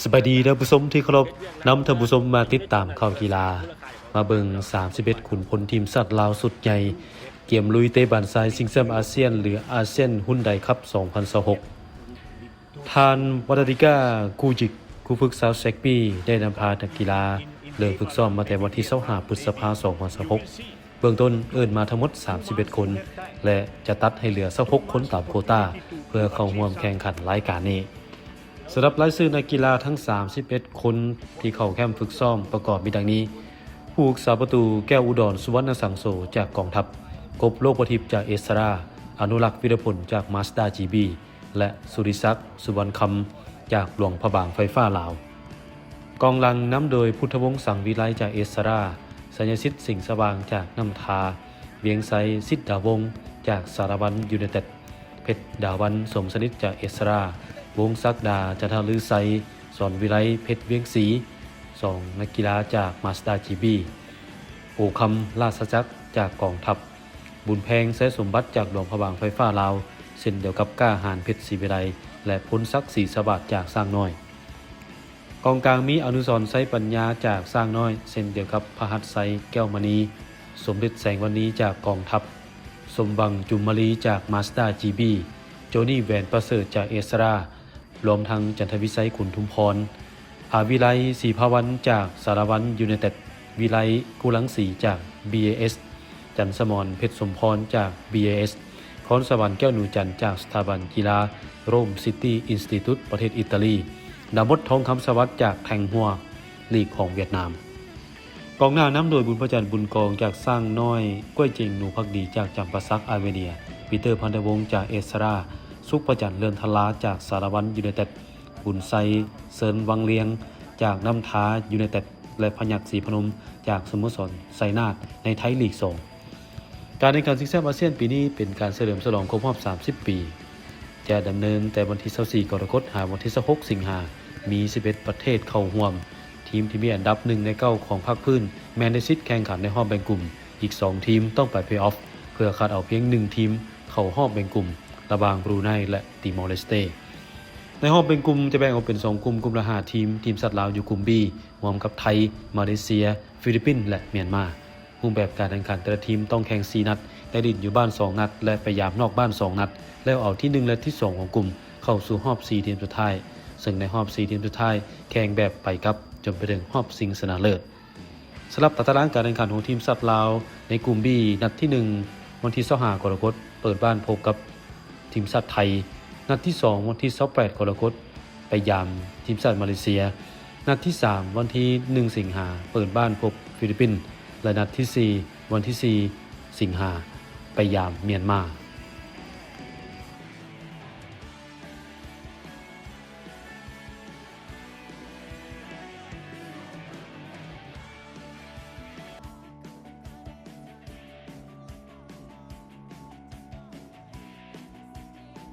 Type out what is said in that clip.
ສະບາຍດີທ່ານຜູ້ຊົມທີ່ເຄົາລົບ, ນຳທ່ານຜູ້ຊົມມາຕິດຕາມຂ່າວກິລາ, ມາເບິ່ງສາມສິບເອັດຂຸນພົນທີມຊາດລາວຊຸດໃຫຍ່ ກຽມລຸຍເຕະບານຊາຍຊິງແຊ້ມອາຊຽນ ຫຼື ອາຊຽນຮຸນໄດຄັບ ສອງພັນຊາວຫົກ. ທ່ານ ວັດຕະຕິກາ ກູຈິກ ຄູຝຶກຊາວແຊັກປີ ໄດ້ນຳພານັກກິລາເລີ່ມຝຶກຊ້ອມມາແຕ່ວັນທີຊາວຫ້າ ພຶດສະພາ ສອງພັນຊາວຫົກ. ເບື້ອງຕົ້ນເອີ້ນມາທັງໝົດສາມສິບເອັດຄົນ ແລະ ຈະຕັດໃຫ້ເຫຼືອຊາວຫົກຄົນຕາມໂຄຕ້າ ເພື່ອເຂົ້າຮ່ວມແຂ່ງຂັນລາຍການນີ້. ສຳລັບລາຍຊື່ນັກກິລາທັງສາມສິບເອັດຄົນທີ່ເຂົ້າແຄ້ມຝຶກຊ້ອມປະກອບມີດັ່ງນີ້: ຜູ້ຮັກສາປະຕູ ແກ້ວອຸດອນ ສຸວັນນະສັງໂສ ຈາກກອງທັບ, ກົບ ໂລກປະທິບ ຈາກເອສຕາຣາ, ອະນຸລັກ ວິລະພົນ ຈາກມາສດາຈີບີ ແລະ ສຸລິສັກ ສຸວັນຄຳ ຈາກຫຼວງພະບາງໄຟຟ້າລາວ. ກອງຫຼັງນຳໂດຍ ພຸດທະວົງ ສັງວິໄລ ຈາກເອສຕາຣາ, ໄຊຍະສິດ ສິງສະຫວ່າງ ຈາກນ້ຳທາ, ວຽງໄຊ ສິດດາວົງ ຈາກສາລະວັນຢູໄນເຕັດ, ເພັດດາວັນ ສົມສະໜິດ ຈາກເອສຕາຣາ, ວົງສັກດາ ຈັນທະລືໄຊ, ສອນວິໄລ ເພັດວຽງສີ, ສອງນັກກິລາຈາກມາສດາຈີບີ, ໂອຄຳ ລາຊະຈັກ ຈາກກອງທັບ, ບຸນແພງ ໄຊສົມບັດ ຈາກຫຼວງພະບາງໄຟຟ້າລາວ, ເຊັ່ນດຽວກັບ ກ້າຫານ ເພັດສີວິໄລ ແລະ ພົນສັກ ສີສະຫວາດ ຈາກຊ້າງນ້ອຍ. ກອງກາງມີ ອະນຸສອນ ໄຊປັນຍາ ຈາກຊ້າງນ້ອຍ, ເຊັ່ນດຽວກັບ ພະຫັດໄຊ ແກ້ວມະນີ, ສົມເດັດ ແສງວັນນີ ຈາກກອງທັບ, ສົມຫວັງ ຈຸມມະລີ ຈາກມາສດາຈີບີ, ໂຈນີ ແຫວນປະເສີດ ຈາກເອສຕາຣາ, ລວມທັງ ຈັນທະວິໄຊ ຂຸນທຸມພອນ, ອາວິໄລ ສີພາວັນ ຈາກສາລະວັນຢູໄນເຕັດ, ວິໄລ ກຸລັງສີ ຈາກບີເອເອສ, ຈັນສະໝອນ ເພັດສົມພອນ ຈາກບີເອເອສ, ຄອນສະຫວັນ ແກ້ວໜູຈັນ ຈາກສະຖາບັນກິລາ ໂຣມຊິຕີອິນສະຕິຕູດ ປະເທດອີຕາລີ, ດາມົດ ທອງຄຳສະຫວັດ ຈາກແທງຫົວ ລີກຂອງຫວຽດນາມ. ກອງໜ້ານຳໂດຍ ບຸນພະຈັນ ບຸນກອງ ຈາກຊ້າງນ້ອຍ, ກ້ວຍເຈັງ ໜູພັກດີ ຈາກຈຳປາສັກ ອາເມເນຍ, ປີເຕີ ພັນທະວົງ ຈາກເອສຕາຣາ, ສຸກພະຈັນ ເລີນທະລາ ຈາກສາລະວັນຢູໄນເຕັດ, ບຸນໄຊ ເຊີນວັງລຽງ ຈາກນ້ຳທາຢູໄນເຕັດ ແລະ ພະຍັກ ສີພະນົມ ຈາກສະໂມສອນໄຊນາດ ໃນໄທລີກສອງ. ການແຂ່ງຂັນຊິງແຊ້ມອາຊຽນປີນີ້ເປັນການສະເຫຼີມສະຫຼອງຄົບຮອບສາມສິບປີ. ຈະດຳເນີນແຕ່ວັນທີຊາວສີ່ ກໍລະກົດ ຫາວັນທີຊາວຫົກ ສິງຫາ, ມີສິບເອັດປະເທດເຂົ້າຮ່ວມ. ທີມທີ່ມີອັນດັບໜຶ່ງໃນເກົ້າຂອງພາກພື້ນ ແມ່ນໄດ້ສິດແຂ່ງຂັນໃນຮອບແບ່ງກຸ່ມ. ອີກສອງທີມຕ້ອງໄປເພລອອຟ ເພື່ອຄັດເອົາພຽງໜຶ່ງທີມເຂົ້າຮອບແບ່ງກຸ່ມ ລະຫວ່າງບຣູໄນ ແລະ ຕີມໍເລສເຕ. ໃນຮອບແບ່ງກຸ່ມຈະແບ່ງອອກເປັນສອງກຸ່ມ, ກຸ່ມລະຫ້າທີມ. ທີມຊາດລາວຢູ່ກຸ່ມບີ ຮ່ວມກັບໄທ, ມາເລເຊຍ, ຟີລິບປິນ ແລະ ມຽນມາ. ຮູບແບບການແຂ່ງຂັນແຕ່ລະທີມຕ້ອງແຂ່ງສີ່ນັດ, ໄດ້ຫຼິ້ນຢູ່ບ້ານສອງນັດ ແລະ ໄປຢາມນອກບ້ານສອງນັດ, ແລ້ວເອົາທີໜຶ່ງ ແລະ ທີສອງຂອງກຸ່ມເຂົ້າສູ່ຮອບສີ່ທີມສຸດທ້າຍ, ເຊິ່ງໃນຮອບສີ່ທີມສຸດທ້າຍແຂ່ງແບບໄປກັບຈົນໄປເຖິງຮອບຊິງຊະນະເລີດ. ສຳລັບຕາຕະລາງການແຂ່ງຂັນຂອງທີມຊາດລາວໃນກຸ່ມບີ, ນັດທີໜຶ່ງ ວັນທີຊາວຫ້າ ກໍລະກົດ ເປີດບ້ານພົບກັບທີມຊາດໄທ, ນັດທີສອງ ວັນທີຊາວແປດ ກໍລະກົດ ໄປຢາມທີມຊາດມາເລເຊຍ, ນັດທີສາມ ວັນທີໜຶ່ງ ສິງຫາ ເປີດບ້ານພົບຟີລິບປິນ ແລະ ນັດທີສີ່ ວັນທີສີ່ ສິງຫາ ໄປຢາມມຽນມາ.